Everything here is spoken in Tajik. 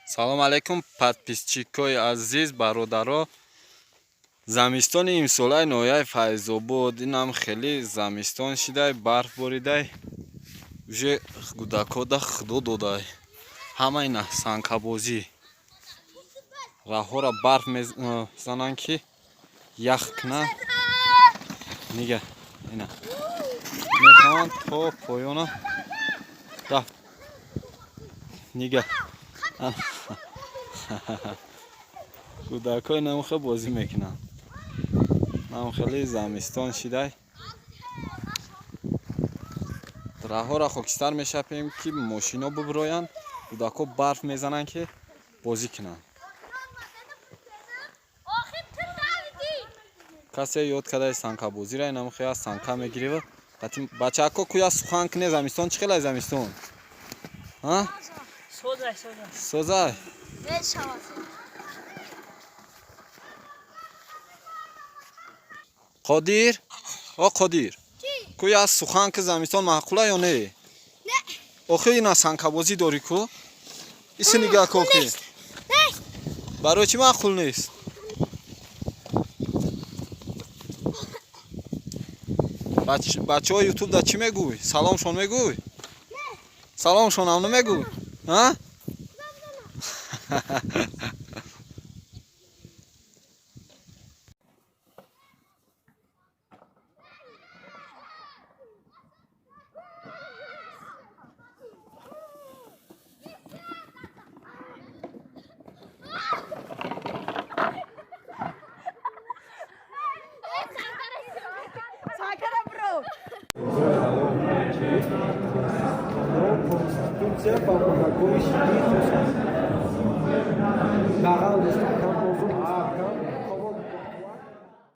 Салом алейкум, подписчикои азиз, бародаро. Замистони имсолаи ноҳияи Файзобод инам хеле замистон шидай, барф боридай. Уже гудакода худо додай. Ҳама ина санкабозӣ. Раҳҳоро барф мезананд, ки ях кунад. Нига, ина. Мехоҳанд то поёна рафт. Нига. Кӯдакҳои намхе бозӣ мекунанд. Нам хеле замистон шидай. Раҳҳоро хокистар мешапем, ки мошино бубироянд. Кӯдакҳо барф мезананд, ки бозӣ кунанд. Касе ёд кардаи санкабозиро, инамхе аз санка мегирива. Бачаҳако, куя сухан куне, замистон чӣ хелай замистон? А? Созай, созай. Созай? Мешавад. Қодир? О Қодир. Куя сухан ки, замистон маъқула ё не? Не. Охи, ина санкабозӣ дорӣ ку? Иси нигаҳ ку, охи. Нест. Нест. Барои чӣ маъқул нест? Бачаҳои ютуб да чӣ мегӯй? Саломшон мегӯй? Саломшон ҳам намегӯй? А? Санкара бро. Конститутсия ба кӯдакои ширӣ хусусият.